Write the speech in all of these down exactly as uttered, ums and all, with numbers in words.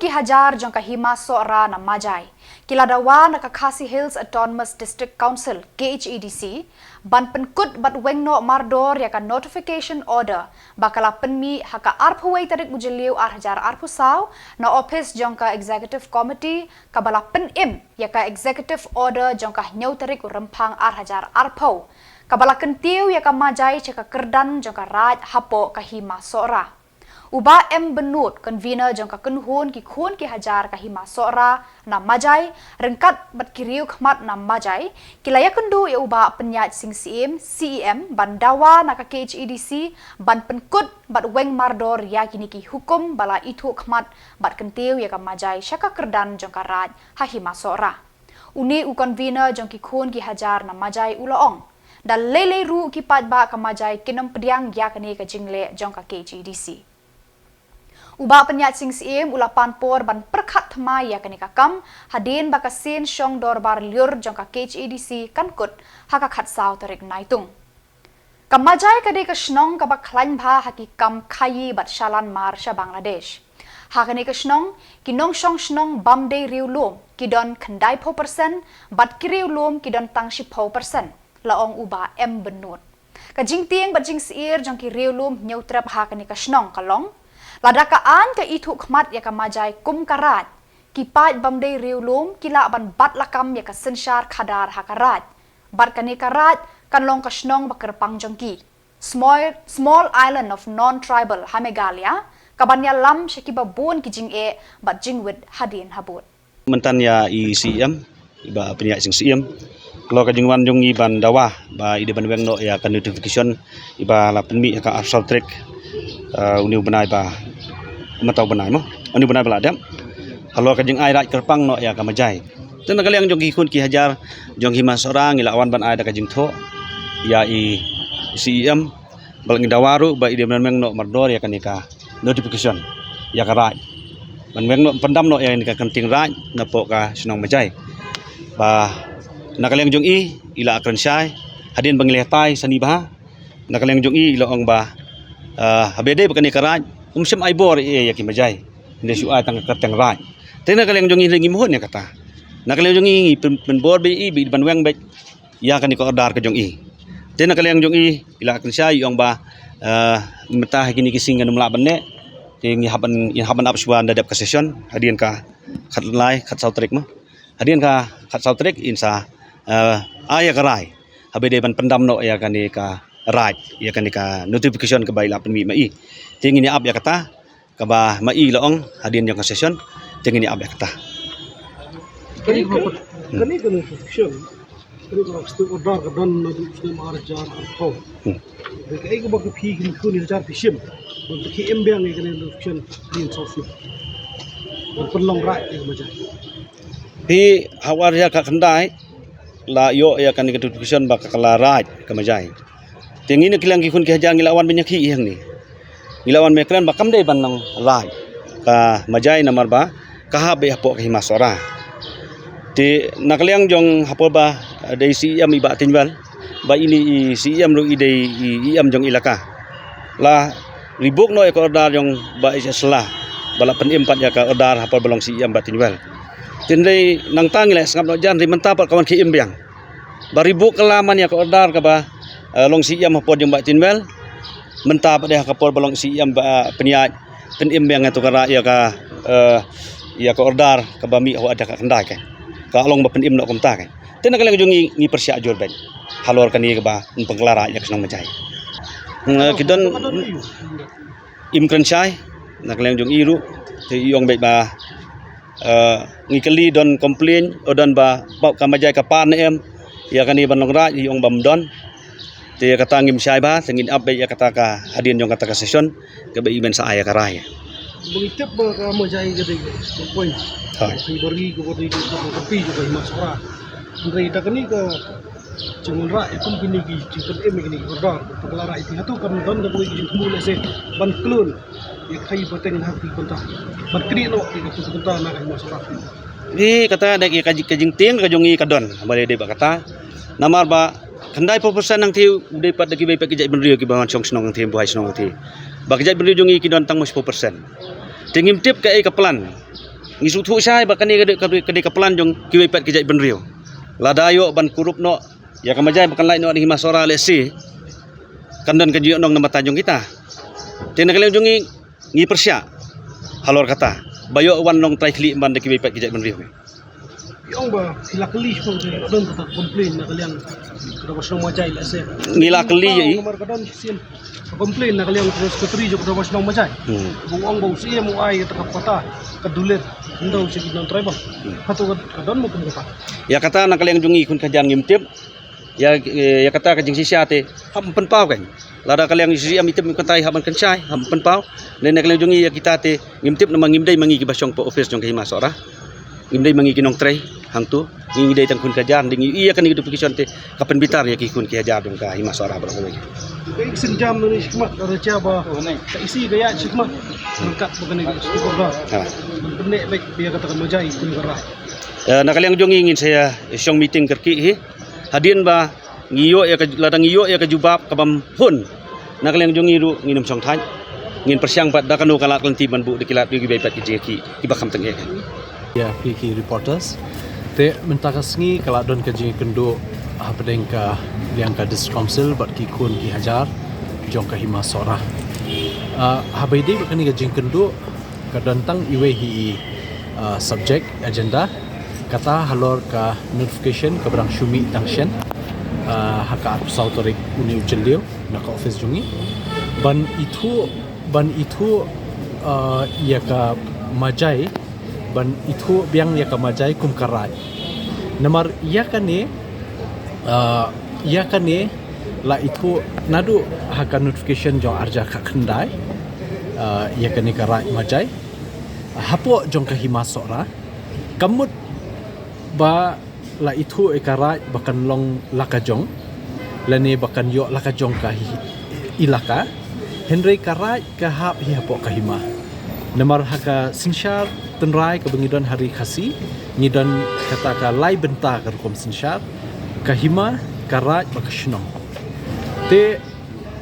ki hajar jong ka Hima Sohra na Majai ki la dawa na ka Khasi Hills Autonomous District Council, K H A D C, ban pynkut bad weng noh mardor ïa ka notification order ba ka la pynmih ha ka arphew wei tarik u Jylliew ar hajar arphew saw na office jong ka Executive Committee, kaba la pynim ïa ka Executive Order jong ka hynñiew tarik u Rymphang ar hajar arphew, kaba la kyntiew ïa ka Majai sha ka kyrdan jong ka Raid hapoh ka Hima Sohra. U Bah M Bynnud, convener jong ka kynhun ki khun ki hajar ka Hima Sohra na Majai, ryngkat bad ki riewkhmat na Majai, ki la ïakynduh ïa u Bah Pynïaid Sing Syiem, C E M, ban dawa na ka K H A D C ban pynkut bad weng mardor ïa kine ki hukum ba la ithuh khmat bad kyntiew ïa ka Majai sha ka kyrdan jong ka Raid ha Hima Sohra. Une u convener jong ki khun ki hajar na Majai u la ong, da lei lei ruh ki paidbah ka Majai kin ym pdiang ïa kane ka jingleh jong ka K H A D C. U Bah Pynïaid Sing Syiem u la pan por ban pyrkhat thymmai ïa kane ka kam hadien ba ka sien shong dorbar lyiur jong ka K H A D C kan kut ha ka khatsaw tarik Naitung. Ka Majai ka dei ka shnong kaba khlaiñ bha ha ki kam khaïi bad shalan mar sha Bangladesh. Ha kane ka shnong, ki nongshong shnong bym dei riewlum ki don khyndai phew percent bad ki riewlum ki don tang shiphew percent, la ong u Bah M Bynnud. Ka jingtieng bad jingsyier jong ki riewlum Hynñiewtrep ha kane ka shnong ka long, lada ka aiñ ka ithuh khmat ïa ka Majai kum ka Raid, ki paid bym dei riewlum ki lah ban bat lakam ïa ka synshar khadar ha ka Raid. Bad kane ka Raid kan long ka shnong ba kyrpang jong ki. Small, small island of non-tribal ha Meghalaya, kaban ïalam sha kiba bun ki jingeh bad jingwit hadien habud. Mynta ïa i C E M, i Bah Pynïaid Sing Syiem, halor ka jingwan jong i ban dawa ba i dei ban weng noh ïa ka notification iba la pynmih ha ka arphew saw tarik, eh, une u bnai ba, mynta u bnai mo, une u bnai ba la dep, halor ka jingai Raid kyrpang noh ïa ka Majai. Te na ka liang jong ki khun ki hajar jong Hima Sohra ngi la wan ban ai da ka jingthoh ïa i C E M, ba la ngi dawa ruh ba i dei ban weng noh mardor ïa kane ka notification ïa ka Raid, ban weng noh, pyndam noh ïa kane ka kynting Raid napoh ka shnong Majai. Ba na ka liang jong i, i la kren shai hadien ba ngi la tai shane bha. Na ka liang jong i, i la ong ba, ah, haba dei ba kane ka Raid, um shym ai bor ïa ki Majai, hynrei shu ai tang ka kyrteng Raid. Te na ka liang jong i, ngim hun ïa kata. Na ka liang jong i, ngi pyn, pynbor beit i, beit ban weng beit ïa kane ka order ka jong i. Te na ka liang jong i, i la kren shai, i ong ba, eh, mynta ha kine ki sngi ngan ym lah ban neh. Te ngi hap ban, ngi hap ban ap shuwa ynda dep ka session hadien ka khatlai, khatsaw tarik mo. Hadien ka khatsaw tarik in sa, eh, ai ïa ka rai haba dei ban pyndam noh ïa kane ka Raid, ïa kane ka notification kaba i la pynmih ma i. Te ngin ïa ap ïa kata, kaba ma i la ong hadien jong ka session, te ngin ïa ap ïa kata. Kane ka, kane ka notification, kane ka stay order ka don naduh u snem ar hajar arphew. Hmm. Te kaei kaba phi, ki khun ki hajar phi shim ban pynkhie im biang ïa kane ka notification hadien saw snem ban pynlong Raid ïa ka Majai? Phi, ha u ar hajar khatkhyndai la ïoh ïa kane ka notification ba ka la Raid ka Majai. Te ngi na ka liang ki khun ki hajar ngi la wan ban ïakhih ïa hangne. Ngi la wan ban kren ba kam dei ban long Raid ka Majai namar ba ka hap beit hapoh ka Hima Sohra. Te na ka liang jong ha por ba, eh, dei C E M i Bah Tynwell, ba ine i C E M ruh i dei i, i E M jong i elaka, la revoke noh ïa ka order jong Bah H S Shylla, ba la pynim pat ïa ka order ha por ba long C E M Bah Tynwell. Te hynrei nangta ngi la sngap noh jan, hynrei mynta pat ka wan khie im biang. Ba revoke ka la man ïa ka order kaba, eh, long C E M ha por jong Bah Tynwell. Mynta pat dei ha ka por ba long C E M Bah, eh, Pynïaid, pynim biang ïa tu ka Raid, ïa ka, eh, ïa ka order kaba mih ha u ar hajar khatkhyndai ka. Ka long ba pynim noh kumta ka. Te na ka liang jong ngi, ngi pyrshah jur beit halor kane kaba pynkylla Raid ïa ka shnong Majai. Hmm, ki don im kren shai na ka liang jong i ruh, te i ong beit ba, eh, ngi kylli don complain, o don ba, ba ka Majai ka pan ne em ïa kane ban long Raid, i ong bym don. Te ïa kata ngim shai bha, te ngin ap beit ïa kata ka hadien jong kata ka session kaba i ban sa ai ïa ka rai. Ba ngi tip ba ka Majai ka dei ka point. Hooid. Ka bari ka bari ka bari ka pi ka Hima Sohra. Hynrei da kane ka jingwanrah ïa kum kine ki jingpynim ïa kine ki order, ka la rai, te hato kam don kaba ki jingthmu lehse ban klun ïa ka khei pateng ha ki bynta, ban knieh noh ïa ka bynta na ka Hima Sohra? Ni kata da ka, ka jingtieng ka jong i ka don ba dei ba kata. Namar ba khyndai phew percent hangtei u dei pat da kiwei pat ki jaitbynriew kiba wan shong shnong hangtei, buhai shnong hangtei. Ba ki jaitbynriew jong i ki don tang mo shiphew percent. Te ngim tip kaei ka plan Ngi sngewthuh shai ba kane ka dei ka, ka dei ka plan jong kiwei pat ki jaitbynriew. Lada ïoh ban kurup noh ïa ka Majai ba kan lait noh na Hima Sohra lehse kan don ka jingïohnong na bynta jong kita. Te na ka liang jong ngi ngi pyrshah halor kata ba ïoh wan long trai khlieh ban da kiwei pat ki jaitbynriew. Ïong ba phi la kylli shuh ba don kata complain na ka liang ka Dorbar Shnong Majai lehse. Ngi la kylli ïa i. Namar ka don shisien ka complain na ka liang ka secretary jong ka Dorbar Shnong Majai. Hmm. Ba u ong ba u siem u ai kata ka pata ka dulir khyndew sha ki non tribal. Hmm. Hato ka, ka don mo kum kata? Ïa kata na ka liang jong ngi khun khajan ngim tip. Ïa, ïa kata ka jingshisha te hap pynpaw kan. Lada ka liang shisha mi tip mi kyntai hap ban kynshai hap pynpaw. Ne na ka liang jong ngi ïa kita te ngim tip namar ngim dei ma ngi kiba shong pa office jong ka Hima Sohra. Ngim dei ma ngi ki nongtrei hangtu. Ngi dei tang khun khajan dei ngi ïa kane ka duplication te ka pynbitar ïa ki khun ki hajar jong ka Hima Sohra baroh kawei. Ka ik synjam ni shikmat ka racha ba ka isi ka ïa shikmat. Kat ba kane ka shikmat ba. Ha. Pynbeit beit ïa kata ka Majai khun ka Rai. Eh, na ka liang jong ngi ngin sa ïa shong meeting kyrkieh hi. Hadien ba ngi ïoh ïa ka, lada ngi ïoh ïa ka jubab ka bam hun. Na ka liang jong ngi ruh ngin ym shong thait. Ngin pyrshang pat da kano ka lad ka lynti ban buh da ki lad ïa kiwei pat ki jingïakhih kiba kham tyngeh. Ïa phi ki reporters. Te mynta ka sngi ka la don ka jingkynduh hapdeng ka liang ka District Council bad ki khun ki hajar jong ka Hima Sohra. Ah, haba ïadei bad kane ka jingkynduh ka don tang iwei hi i, ah, subject agenda. Kata halor ka notification kaba dang shu mih tang shen, ah, ha ka arphew saw tarik une u Jylliew na ka office jong ngi. Ban ithuh, ban ithuh, ah, ïa ka Majai, ban ithuh biang ïa ka Majai kum ka Raid. Namar ïa kane, ah, ïa kane la ithuh naduh ha ka notification jong arhajar khatkhyndai, ah, ïa kane ka Raid Majai hapoh jong ka Hima Sohra. Ka mut ba la ithuh ïa ka Raid ba kan long la ka jong, lane ba kan ïoh la ka jong ka hi, ilaka. Hynrei ka Raid ka hap hi hapoh ka Hima. Namar ha ka synshar tynrai kaba ngi don ha Ri Khasi ngi don kata ka lai bynta ka rukom synshar, ka Hima, ka Raid bad ka Shnong. Te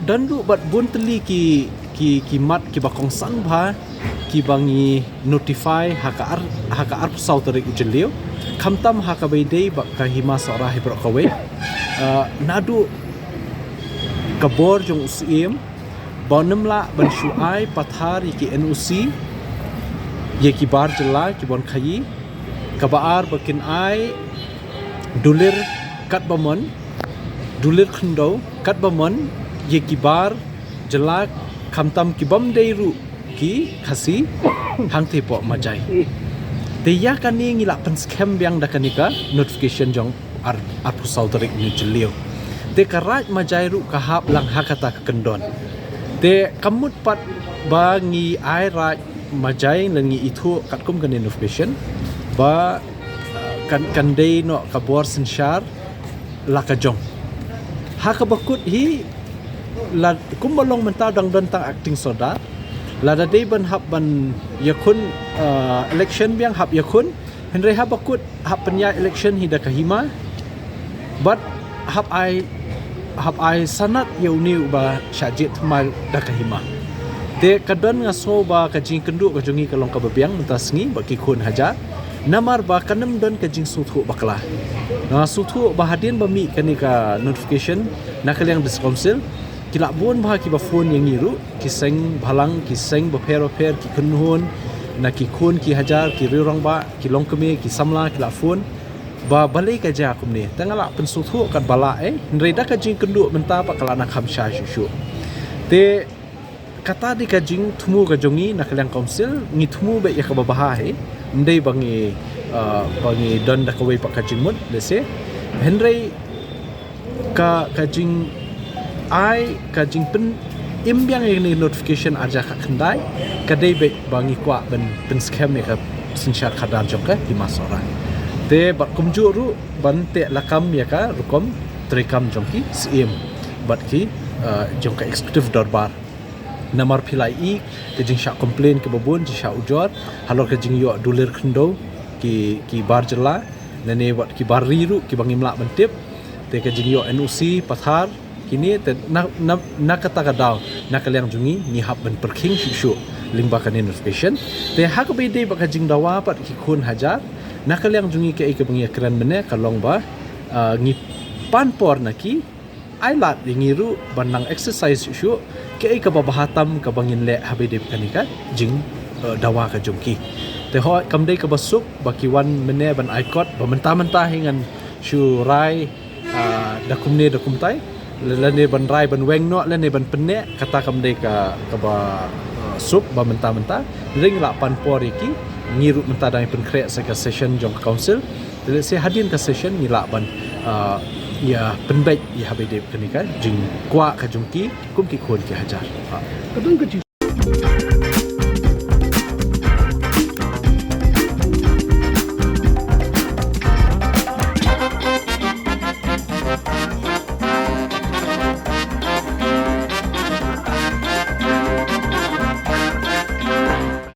don ruh bad bun tylli ki, ki, ki mat kiba kongsan bha kiba ngi notify ha ka ar, ha ka arphew saw tarik u Jylliew. Khamtam ha kaba ïadei bad ka Hima Sohra hi baroh kawei. Ah, naduh ka bor jong u Syiem ba un ym lah ban shu ai pathar ïa ki N O C ïa ki bar jylla ki ban khaïi. Kaba ar ba kin ai dulir katba mon, dulir khyndew katba mon ïa ki bar jylla khamtam ki bym dei ruh ki Khasi hangtei hapoh Majai. Te ïa kane ngi la pynskhem biang da kane ka notification jong ar, arphew saw tarik une u Jylliew. Te ka Raid Majai ruh ka hap lang ha kata ka kyndon. Te ka mut pat ba ngi ai Raid Majai lane ngi ithuh katkum kane notification ba, uh, kan, kan dei noh ka bor synshar la ka jong. Ha kaba kut hi la kumba long mynta dang don tang acting sordar. Lada dei ban hap ban ïakhun, uh, election biang hap ïakhun. Hynrei haba kut hap pynïaid election hi da ka Hima bad hap ai, hap ai sanad ïa une uba shah jied thymmai da ka Hima. Te ka don nga sngew ba ka jingkynduh ka jong ngi ka long kaba biang mynta sngi bad ki khun hajar. Namar ba kan ym don ka jingsngewthuh bakla. Nga sngewthuh ba hadien ba mih kane ka notification na ka liang District Council ki la bun bha kiba phone ïa ngi ruh, ki seng bhalang, ki seng bapher bapher, ki kynhun, na ki khun ki hajar, ki riew rangbah, ki longkmie, ki samla, ki la phone ba balei ka jia kumne. Te nga la pynsngewthuh katba lah, eh, hynrei da ka jingkynduh mynta pat ka la nang kham shai shuh shuh. Te kata dei ka jingthmu ka jong ngi na ka liang council, ngi thmu beit ïa kaba bha hi. Ym dei ba ngi, uh, ba ngi don da kawei pat ka jingmut lehse. Hynrei ka, ka jingai, ka jingpynim biang ïa kane notification arhajar khatkhyndai ka dei beit ba ngi kwah ban pynskhem ïa ka synshar khadar jong ka Hima Sohra. Te bad kumjuh ruh ban teh lakam ïa ka rukom treikam jong ki Syiem bad ki, uh, jong ka executive dorbar. Namar phi la ïohi ka jingshah complain kiba bun, jingshah ujor halor ka jingïoh dulir khyndew ki, ki bar jylla lane wat ki bar ri ruh kiba ngim lah ban tip. Te ka jingïoh N O C pathar kine te na, na, na kata ka daw na ka liang jong ngi ngi hap ban pyrkhing shuh shuh. lyngba kane notification. Te ha kaba ïadei bad ka jingdawa pat ki khun hajar, na ka liang jong ngi kaei kaba ngi ïakren mynne ka long ba, ah, ngi pan por na ki, ai lad ïa ngi ruh ban nang exercise shuh shuh kaei kaba bha tam kaba ngin leh ha kaba ïadei bad kane ka jing, eh, dawa ka jong ki. Te hooid kam dei kaba suk ba ki wan mynne ban ai kot ba mynta mynta hi ngan shu rai, ah, da kumne da kumtai, lane ban rai ban weng noh lane ban pynneh, kata kam dei ka, kaba, ah, suk ba mynta mynta. Te ngi lah pan por ïa ki, ngi ruh mynta dang pynkhreh sa ka session jong ka council. Te lehse hadien ka session ngi lah ban, ah, ïa pynbeit ïa ha kaba ïadei bad kane ka jingkwah ka jong ki kum ki khun ki hajar. Ah. Ka don ka jing